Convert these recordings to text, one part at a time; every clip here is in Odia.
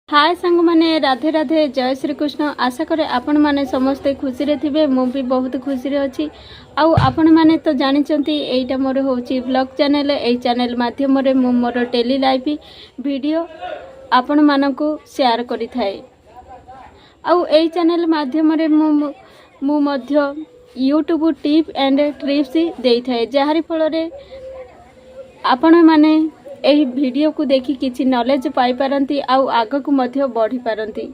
ହାଏ ସାଙ୍ଗମାନେ, ରାଧେ ରାଧେ, ଜୟ ଶ୍ରୀକୃଷ୍ଣ। ଆଶା କରେ ଆପଣମାନେ ସମସ୍ତେ ଖୁସିରେ ଥିବେ। ମୁଁ ବି ବହୁତ ଖୁସିରେ ଅଛି। ଆଉ ଆପଣମାନେ ତ ଜାଣିଛନ୍ତି, ଏଇଟା ମୋର ହେଉଛି ବ୍ଲଗ୍ ଚ୍ୟାନେଲ୍। ଏଇ ଚ୍ୟାନେଲ୍ ମାଧ୍ୟମରେ ମୁଁ ମୋର ଡେଲି ଲାଇଫ୍ ଭିଡ଼ିଓ ଆପଣମାନଙ୍କୁ ସେୟାର କରିଥାଏ। ଆଉ ଏଇ ଚ୍ୟାନେଲ୍ ମାଧ୍ୟମରେ ମୁଁ ମଧ୍ୟ ୟୁଟ୍ୟୁବ୍ ଟିପ୍ ଆଣ୍ଡ ଟ୍ରିକ୍ସ ଦେଇଥାଏ, ଯାହାରି ଫଳରେ ଆପଣମାନେ ଏହି ଭିଡ଼ିଓକୁ ଦେଖି କିଛି ନଲେଜ ପାଇପାରନ୍ତି ଆଉ ଆଗକୁ ମଧ୍ୟ ବଢ଼ିପାରନ୍ତି।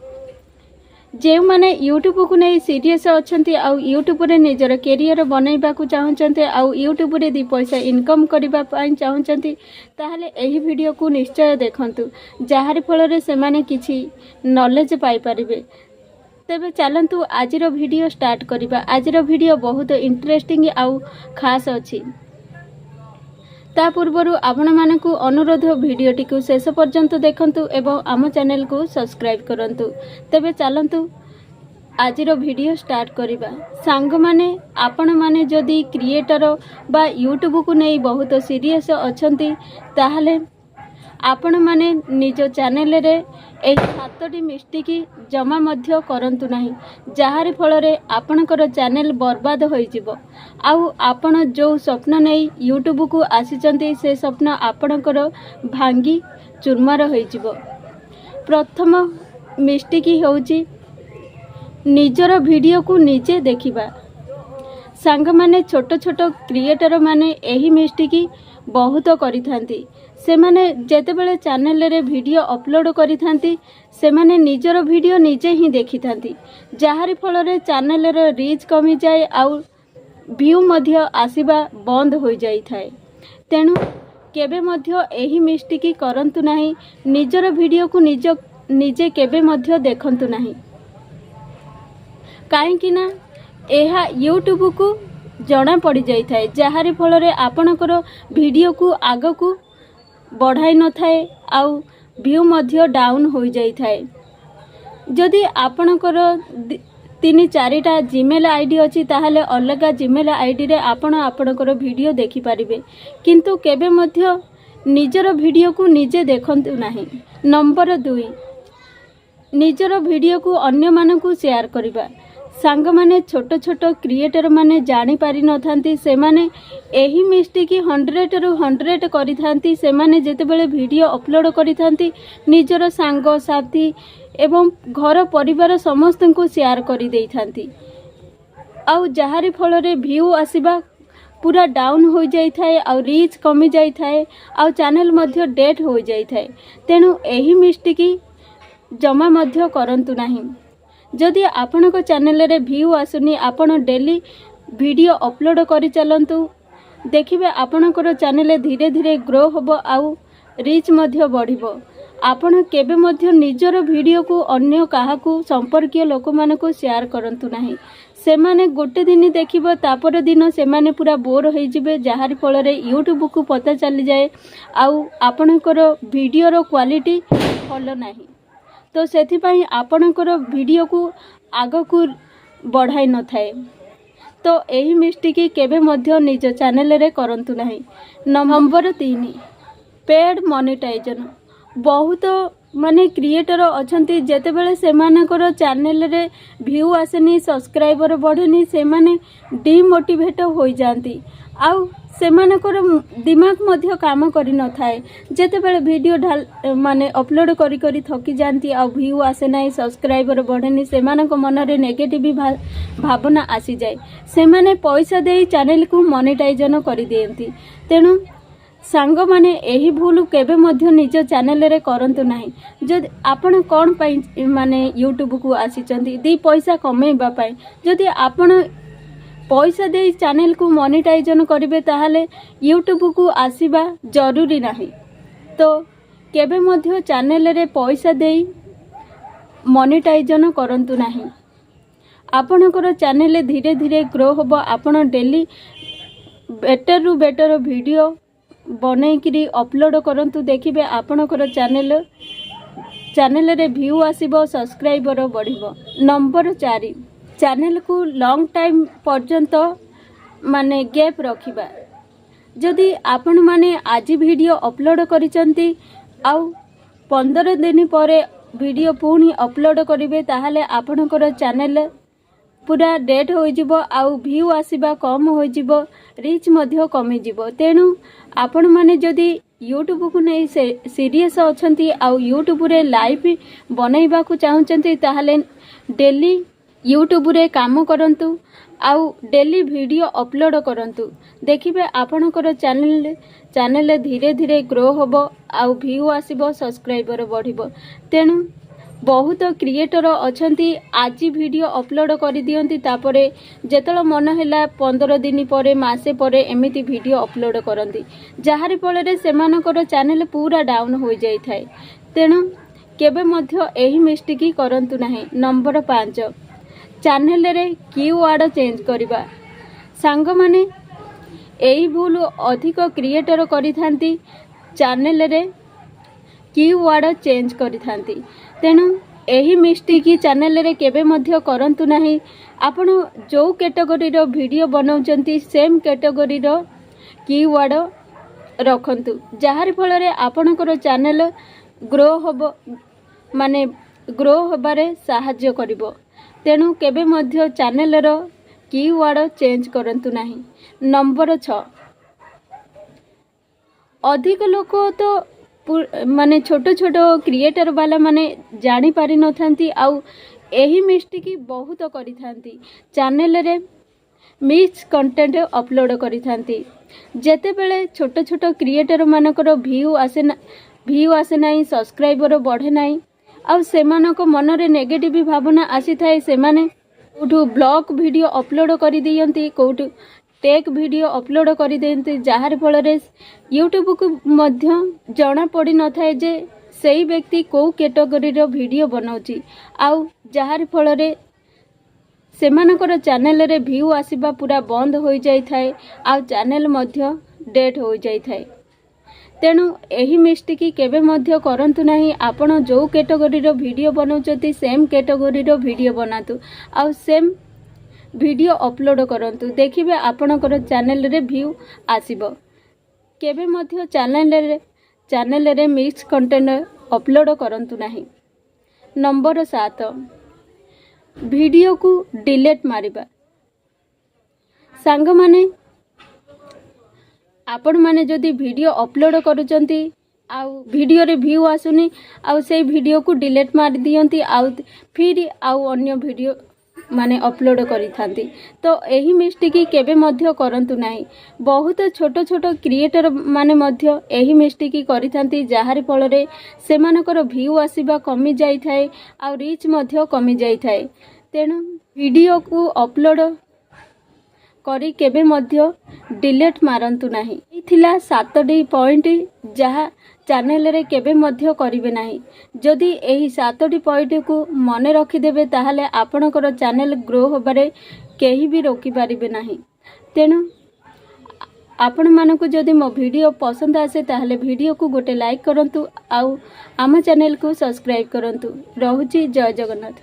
ଯେଉଁମାନେ ୟୁଟ୍ୟୁବକୁ ନେଇ ସିରିୟସ୍ ଅଛନ୍ତି ଆଉ ୟୁଟ୍ୟୁବରେ ନିଜର କ୍ୟାରିୟର ବନେଇବାକୁ ଚାହୁଁଛନ୍ତି ଆଉ ୟୁଟ୍ୟୁବରେ 2 ପଇସା ଇନକମ୍ କରିବା ପାଇଁ ଚାହୁଁଛନ୍ତି, ତାହେଲେ ଏହି ଭିଡ଼ିଓକୁ ନିଶ୍ଚୟ ଦେଖନ୍ତୁ, ଯାହାରି ଫଳରେ ସେମାନେ କିଛି ନଲେଜ ପାଇପାରିବେ। ତେବେ ଚାଲନ୍ତୁ, ଆଜିର ଭିଡ଼ିଓ ଷ୍ଟାର୍ଟ କରିବା। ଆଜିର ଭିଡ଼ିଓ ବହୁତ ଇଣ୍ଟରେଷ୍ଟିଂ ଆଉ ଖାସ୍ ଅଛି। ତା ପୂର୍ବରୁ ଆପଣମାନଙ୍କୁ ଅନୁରୋଧ, ଭିଡ଼ିଓଟିକୁ ଶେଷ ପର୍ଯ୍ୟନ୍ତ ଦେଖନ୍ତୁ ଏବଂ ଆମ ଚ୍ୟାନେଲକୁ ସବସ୍କ୍ରାଇବ୍ କରନ୍ତୁ। ତେବେ ଚାଲନ୍ତୁ, ଆଜିର ଭିଡ଼ିଓ ଷ୍ଟାର୍ଟ କରିବା। ସାଙ୍ଗମାନେ, ଆପଣମାନେ ଯଦି କ୍ରିଏଟର ବା ୟୁଟ୍ୟୁବକୁ ନେଇ ବହୁତ ସିରିୟସ୍ ଅଛନ୍ତି, ତାହେଲେ ଆପଣମାନେ ନିଜ ଚ୍ୟାନେଲରେ ଏହି ସାତଟି ମିଷ୍ଟେକ୍ ଜମା ମଧ୍ୟ କରନ୍ତୁ ନାହିଁ, ଯାହାରି ଫଳରେ ଆପଣଙ୍କର ଚ୍ୟାନେଲ ବର୍ବାଦ ହୋଇଯିବ ଆଉ ଆପଣ ଯେଉଁ ସ୍ୱପ୍ନ ନେଇ ୟୁଟ୍ୟୁବକୁ ଆସିଛନ୍ତି, ସେ ସ୍ୱପ୍ନ ଆପଣଙ୍କର ଭାଙ୍ଗି ଚୁରମାର ହୋଇଯିବ। ପ୍ରଥମ ମିଷ୍ଟେକ୍ ହେଉଛି ନିଜର ଭିଡ଼ିଓକୁ ନିଜେ ଦେଖିବା। ସାଙ୍ଗମାନେ, ଛୋଟ ଛୋଟ କ୍ରିଏଟର ମାନେ ଏହି ମିଷ୍ଟେକ୍ ବହୁତ କରିଥାନ୍ତି। ସେମାନେ ଯେତେବେଳେ ଚ୍ୟାନେଲରେ ଭିଡ଼ିଓ ଅପଲୋଡ଼ କରିଥାନ୍ତି, ସେମାନେ ନିଜର ଭିଡ଼ିଓ ନିଜେ ହିଁ ଦେଖିଥାନ୍ତି, ଯାହାରି ଫଳରେ ଚ୍ୟାନେଲର ରିଚ୍ କମିଯାଏ ଆଉ ଭ୍ୟୁ ମଧ୍ୟ ଆସିବା ବନ୍ଦ ହୋଇଯାଇଥାଏ। ତେଣୁ କେବେ ମଧ୍ୟ ଏହି ମିଷ୍ଟେକ୍ କରନ୍ତୁ ନାହିଁ। ନିଜର ଭିଡ଼ିଓକୁ ନିଜେ କେବେ ମଧ୍ୟ ଦେଖନ୍ତୁ ନାହିଁ, କାହିଁକି ନା ଏହା ୟୁଟ୍ୟୁବକୁ ଜଣା ପଡ଼ିଯାଇଥାଏ, ଯାହାରି ଫଳରେ ଆପଣଙ୍କର ଭିଡ଼ିଓକୁ ଆଗକୁ ବଢ଼ାଇ ନଥାଏ ଆଉ ଭ୍ୟୁ ମଧ୍ୟ ଡାଉନ୍ ହୋଇଯାଇଥାଏ। ଯଦି ଆପଣଙ୍କର ତିନି ଚାରିଟା ଜିମେଲ୍ ଆଇଡ଼ି ଅଛି, ତାହେଲେ ଅଲଗା ଜିମେଲ୍ ଆଇଡ଼ିରେ ଆପଣ ଆପଣଙ୍କର ଭିଡ଼ିଓ ଦେଖିପାରିବେ, କିନ୍ତୁ କେବେ ମଧ୍ୟ ନିଜର ଭିଡ଼ିଓକୁ ନିଜେ ଦେଖନ୍ତୁ ନାହିଁ। ନମ୍ବର 2, ନିଜର ଭିଡ଼ିଓକୁ ଅନ୍ୟମାନଙ୍କୁ ସେୟାର କରିବା। ସାଙ୍ଗମାନେ, ଛୋଟ ଛୋଟ କ୍ରିଏଟର ମାନେ ଜାଣିପାରିନଥାନ୍ତି। ସେମାନେ ଏହି ମିଷ୍ଟେକ୍ 100ରୁ 100 କରିଥାନ୍ତି। ସେମାନେ ଯେତେବେଳେ ଭିଡ଼ିଓ ଅପଲୋଡ଼ କରିଥାନ୍ତି, ନିଜର ସାଙ୍ଗସାଥି ଏବଂ ଘର ପରିବାର ସମସ୍ତଙ୍କୁ ସେୟାର କରିଦେଇଥାନ୍ତି ଆଉ ଯାହାରି ଫଳରେ ଭ୍ୟୁ ଆସିବା ପୁରା ଡାଉନ୍ ହୋଇଯାଇଥାଏ ଆଉ ରିଚ୍ କମିଯାଇଥାଏ ଆଉ ଚ୍ୟାନେଲ୍ ମଧ୍ୟ ଡେଥ୍ ହୋଇଯାଇଥାଏ। ତେଣୁ ଏହି ମିଷ୍ଟେକ୍ ଜମା ମଧ୍ୟ କରନ୍ତୁ ନାହିଁ। ଯଦି ଆପଣଙ୍କ ଚ୍ୟାନେଲରେ ଭ୍ୟୁ ଆସୁନି, ଆପଣ ଡେଲି ଭିଡ଼ିଓ ଅପଲୋଡ଼ କରିଚାଲନ୍ତୁ। ଦେଖିବେ, ଆପଣଙ୍କର ଚ୍ୟାନେଲ ଧୀରେ ଧୀରେ ଗ୍ରୋ ହେବ ଆଉ ରିଚ୍ ମଧ୍ୟ ବଢ଼ିବ। ଆପଣ କେବେ ମଧ୍ୟ ନିଜର ଭିଡ଼ିଓକୁ ଅନ୍ୟ କାହାକୁ, ସମ୍ପର୍କୀୟ ଲୋକମାନଙ୍କୁ ସେୟାର କରନ୍ତୁ ନାହିଁ। ସେମାନେ ଗୋଟେ ଦିନ ଦେଖିବ, ତାପର ଦିନ ସେମାନେ ପୁରା ବୋର୍ ହୋଇଯିବେ, ଯାହାରି ଫଳରେ ୟୁଟ୍ୟୁବକୁ ପତା ଚାଲିଯାଏ ଆଉ ଆପଣଙ୍କର ଭିଡ଼ିଓର କ୍ୱାଲିଟି ଭଲ ନାହିଁ। ତ ସେଥିପାଇଁ ଆପଣଙ୍କର ଭିଡ଼ିଓକୁ ଆଗକୁ ବଢ଼ାଇ ନଥାଏ। ତ ଏହି ମିଷ୍ଟେକ୍ କେବେ ମଧ୍ୟ ନିଜ ଚ୍ୟାନେଲରେ କରନ୍ତୁ ନାହିଁ। Number 3, paid monetisation. ବହୁତ ମାନେ କ୍ରିଏଟର ଅଛନ୍ତି, ଯେତେବେଳେ ସେମାନଙ୍କର ଚ୍ୟାନେଲରେ ଭ୍ୟୁ ଆସେନି, ସବସ୍କ୍ରାଇବର ବଢ଼େନି, ସେମାନେ ଡିମୋଟିଭେଟ୍ ହୋଇଯାଆନ୍ତି ଆଉ ସେମାନଙ୍କର ଦିମାଗ ମଧ୍ୟ କାମ କରିନଥାଏ। ଯେତେବେଳେ ଭିଡ଼ିଓ ମାନେ ଅପଲୋଡ଼ କରି କରି ଥକି ଯାଆନ୍ତି ଆଉ ଭ୍ୟୁ ଆସେ ନାହିଁ, ସବସ୍କ୍ରାଇବର ବଢ଼େନି, ସେମାନଙ୍କ ମନରେ ନେଗେଟିଭ୍ ଭାବନା ଆସିଯାଏ। ସେମାନେ ପଇସା ଦେଇ ଚ୍ୟାନେଲକୁ ମନିଟାଇଜନ୍ କରିଦିଅନ୍ତି। ତେଣୁ ସାଙ୍ଗମାନେ, ଏହି ଭୁଲ କେବେ ମଧ୍ୟ ନିଜ ଚ୍ୟାନେଲରେ କରନ୍ତୁ ନାହିଁ। ଯଦି ଆପଣ କ'ଣ ପାଇଁ ମାନେ ୟୁଟ୍ୟୁବକୁ ଆସିଛନ୍ତି? 2 ପଇସା କମେଇବା ପାଇଁ। ଯଦି ଆପଣ ପଇସା ଦେଇ ଚ୍ୟାନେଲକୁ ମନିଟାଇଜନ୍ କରିବେ, ତାହେଲେ ୟୁଟ୍ୟୁବକୁ ଆସିବା ଜରୁରୀ ନାହିଁ। ତ କେବେ ମଧ୍ୟ ଚ୍ୟାନେଲରେ ପଇସା ଦେଇ ମନିଟାଇଜନ୍ କରନ୍ତୁ ନାହିଁ। ଆପଣଙ୍କର ଚ୍ୟାନେଲ ଧୀରେ ଧୀରେ ଗ୍ରୋ ହେବ। ଆପଣ ଡେଲି ବେଟରରୁ ବେଟର ଭିଡ଼ିଓ ବନେଇକିରି ଅପଲୋଡ଼ କରନ୍ତୁ। ଦେଖିବେ, ଆପଣଙ୍କର ଚ୍ୟାନେଲରେ ଭ୍ୟୁ ଆସିବ, ସବସ୍କ୍ରାଇବର ବଢ଼ିବ। ନମ୍ବର 4, ଚ୍ୟାନେଲକୁ ଲଙ୍ଗ୍ ଟାଇମ୍ ପର୍ଯ୍ୟନ୍ତ ମାନେ ଗ୍ୟାପ୍ ରଖିବା। ଯଦି ଆପଣମାନେ ଆଜି ଭିଡ଼ିଓ ଅପଲୋଡ଼ କରିଛନ୍ତି ଆଉ 15 ଦିନ ପରେ ଭିଡ଼ିଓ ପୁଣି ଅପଲୋଡ଼ କରିବେ, ତାହେଲେ ଆପଣଙ୍କର ଚ୍ୟାନେଲ୍ ପୁରା ଡେଡ୍ ହୋଇଯିବ ଆଉ ଭ୍ୟୁ ଆସିବା କମ୍ ହୋଇଯିବ, ରିଚ୍ ମଧ୍ୟ କମିଯିବ। ତେଣୁ ଆପଣମାନେ ଯଦି ୟୁଟ୍ୟୁବକୁ ନେଇ ସେ ସିରିୟସ୍ ଅଛନ୍ତି ଆଉ ୟୁଟ୍ୟୁବରେ ଲାଇଭ୍ ବନେଇବାକୁ ଚାହୁଁଛନ୍ତି, ତାହେଲେ ଡେଲି ୟୁଟ୍ୟୁବରେ କାମ କରନ୍ତୁ ଆଉ ଡେଲି ଭିଡ଼ିଓ ଅପଲୋଡ଼ କରନ୍ତୁ। ଦେଖିବେ, ଆପଣଙ୍କର ଚ୍ୟାନେଲ ଧୀରେ ଧୀରେ ଗ୍ରୋ ହେବ ଆଉ ଭ୍ୟୁ ଆସିବ, ସବସ୍କ୍ରାଇବର ବଢ଼ିବ। ତେଣୁ ବହୁତ କ୍ରିଏଟର ଅଛନ୍ତି, ଆଜି ଭିଡ଼ିଓ ଅପଲୋଡ଼ କରିଦିଅନ୍ତି, ତାପରେ ଯେତେବେଳେ ମନ ହେଲା 15 ଦିନ ପରେ, ମାସେ ପରେ ଏମିତି ଭିଡ଼ିଓ ଅପଲୋଡ଼ କରନ୍ତି, ଯାହାରି ଫଳରେ ସେମାନଙ୍କର ଚ୍ୟାନେଲ ପୁରା ଡାଉନ୍ ହୋଇଯାଇଥାଏ। ତେଣୁ କେବେ ମଧ୍ୟ ଏହି ମିଷ୍ଟେକ୍ କରନ୍ତୁ ନାହିଁ। ନମ୍ବର 5, ଚ୍ୟାନେଲରେ କି ୱାର୍ଡ଼ ଚେଞ୍ଜ କରିବା। ସାଙ୍ଗମାନେ, ଏହି ଭୁଲ ଅଧିକ କ୍ରିଏଟର କରିଥାନ୍ତି, ଚ୍ୟାନେଲରେ କି ୱାର୍ଡ଼ ଚେଞ୍ଜ କରିଥାନ୍ତି। ତେଣୁ ଏହି ମିଷ୍ଟେକ୍ ଚ୍ୟାନେଲରେ କେବେ ମଧ୍ୟ କରନ୍ତୁ ନାହିଁ। ଆପଣ ଯେଉଁ କ୍ୟାଟେଗୋରୀର ଭିଡ଼ିଓ ବନାଉଛନ୍ତି, ସେମ୍ କ୍ୟାଟେଗୋରୀର କି ୱାର୍ଡ଼ ରଖନ୍ତୁ, ଯାହାରି ଫଳରେ ଆପଣଙ୍କର ଚ୍ୟାନେଲ ଗ୍ରୋ ହେବ, ମାନେ ଗ୍ରୋ ହେବାରେ ସାହାଯ୍ୟ କରିବ। ତେଣୁ କେବେ ମଧ୍ୟ ଚ୍ୟାନେଲର କି ୱାର୍ଡ଼ ଚେଞ୍ଜ କରନ୍ତୁ ନାହିଁ। ନମ୍ବର 6, ଅଧିକ ଲୋକ ତ ମାନେ ଛୋଟ ଛୋଟ କ୍ରିଏଟର ବାଲା ମାନେ ଜାଣିପାରିନଥାନ୍ତି ଆଉ ଏହି ମିଷ୍ଟେକ୍ ବହୁତ କରିଥାନ୍ତି, ଚ୍ୟାନେଲରେ ମିକ୍ସ କଣ୍ଟେଣ୍ଟ ଅପଲୋଡ଼ କରିଥାନ୍ତି। ଯେତେବେଳେ ଛୋଟ ଛୋଟ କ୍ରିଏଟର ମାନଙ୍କର ଭ୍ୟୁ ଆସେ ନାହିଁ, ସବସ୍କ୍ରାଇବର ବଢ଼େ ନାହିଁ ଆଉ ସେମାନଙ୍କ ମନରେ ନେଗେଟିଭ ଭାବନା ଆସିଥାଏ, ସେମାନେ କେଉଁଠୁ ବ୍ଲଗ୍ ଭିଡ଼ିଓ ଅପଲୋଡ଼ କରିଦିଅନ୍ତି, କେଉଁଠୁ ଟେକ୍ ଭିଡ଼ିଓ ଅପଲୋଡ଼ କରିଦିଅନ୍ତି, ଯାହାର ଫଳରେ ୟୁଟ୍ୟୁବକୁ ମଧ୍ୟ ଜଣା ପଡ଼ିନଥାଏ ଯେ ସେଇ ବ୍ୟକ୍ତି କେଉଁ କ୍ୟାଟେଗୋରୀର ଭିଡ଼ିଓ ବନାଉଛି। ଆଉ ଯାହାରି ଫଳରେ ସେମାନଙ୍କର ଚ୍ୟାନେଲରେ ଭ୍ୟୁ ଆସିବା ପୁରା ବନ୍ଦ ହୋଇଯାଇଥାଏ ଆଉ ଚ୍ୟାନେଲ ମଧ୍ୟ ଡେଡ୍ ହୋଇଯାଇଥାଏ। ତେଣୁ ଏହି ମିଷ୍ଟେକ୍ କେବେ ମଧ୍ୟ କରନ୍ତୁ ନାହିଁ। ଆପଣ ଯେଉଁ କ୍ୟାଟେଗୋରୀର ଭିଡ଼ିଓ ବନାଉଛନ୍ତି, ସେମ୍ କ୍ୟାଟେଗୋରୀର ଭିଡ଼ିଓ ବନାନ୍ତୁ ଆଉ ସେମ୍ ଭିଡ଼ିଓ ଅପଲୋଡ଼ କରନ୍ତୁ। ଦେଖିବେ, ଆପଣଙ୍କର ଚ୍ୟାନେଲରେ ଭ୍ୟୁ ଆସିବ। କେବେ ମଧ୍ୟ ଚ୍ୟାନେଲରେ ମିକ୍ସ କଣ୍ଟେଣ୍ଟ ଅପଲୋଡ଼ କରନ୍ତୁ ନାହିଁ। ନମ୍ବର 7, ଭିଡ଼ିଓକୁ ଡିଲେଟ୍ ମାରିବା। ସାଙ୍ଗମାନେ, ଆପଣମାନେ ଯଦି ଭିଡ଼ିଓ ଅପଲୋଡ଼ କରୁଛନ୍ତି ଆଉ ଭିଡ଼ିଓରେ ଭ୍ୟୁ ଆସୁନି, ଆଉ ସେଇ ଭିଡ଼ିଓକୁ ଡିଲେଟ୍ ମାରି ଦିଅନ୍ତି ଆଉ ଫିର୍ ଆଉ ଅନ୍ୟ ଭିଡ଼ିଓ ମାନେ ଅପଲୋଡ଼ କରିଥାନ୍ତି, ତ ଏହି ମିଷ୍ଟେକ୍ କେବେ ମଧ୍ୟ କରନ୍ତୁ ନାହିଁ। ବହୁତ ଛୋଟ ଛୋଟ କ୍ରିଏଟର ମାନେ ମଧ୍ୟ ଏହି ମିଷ୍ଟେକ୍ କରିଥାନ୍ତି, ଯାହାରି ଫଳରେ ସେମାନଙ୍କର ଭ୍ୟୁ ଆସିବା କମି ଯାଇଥାଏ ଆଉ ରିଚ୍ ମଧ୍ୟ କମି ଯାଇଥାଏ। ତେଣୁ ଭିଡ଼ିଓକୁ ଅପଲୋଡ଼ କରି କେବେ ମଧ୍ୟ ଡିଲେଟ୍ ମାରନ୍ତୁ ନାହିଁ। ଏଇ ଥିଲା ସାତଟି ପଏଣ୍ଟ, ଯାହା ଚ୍ୟାନେଲରେ କେବେ ମଧ୍ୟ କରିବେ ନାହିଁ। ଯଦି ଏହି ସାତଟି ପଏଣ୍ଟକୁ ମନେ ରଖିଦେବେ, ତାହେଲେ ଆପଣଙ୍କର ଚ୍ୟାନେଲ ଗ୍ରୋ ହେବାରେ କେହି ବି ରୋକିପାରିବେ ନାହିଁ। ତେଣୁ ଆପଣମାନଙ୍କୁ ଯଦି ମୋ ଭିଡ଼ିଓ ପସନ୍ଦ ଆସେ, ତାହେଲେ ଭିଡ଼ିଓକୁ ଗୋଟେ ଲାଇକ୍ କରନ୍ତୁ ଆଉ ଆମ ଚ୍ୟାନେଲକୁ ସବସ୍କ୍ରାଇବ୍ କରନ୍ତୁ। ରହୁଛି, ଜୟ ଜଗନ୍ନାଥ।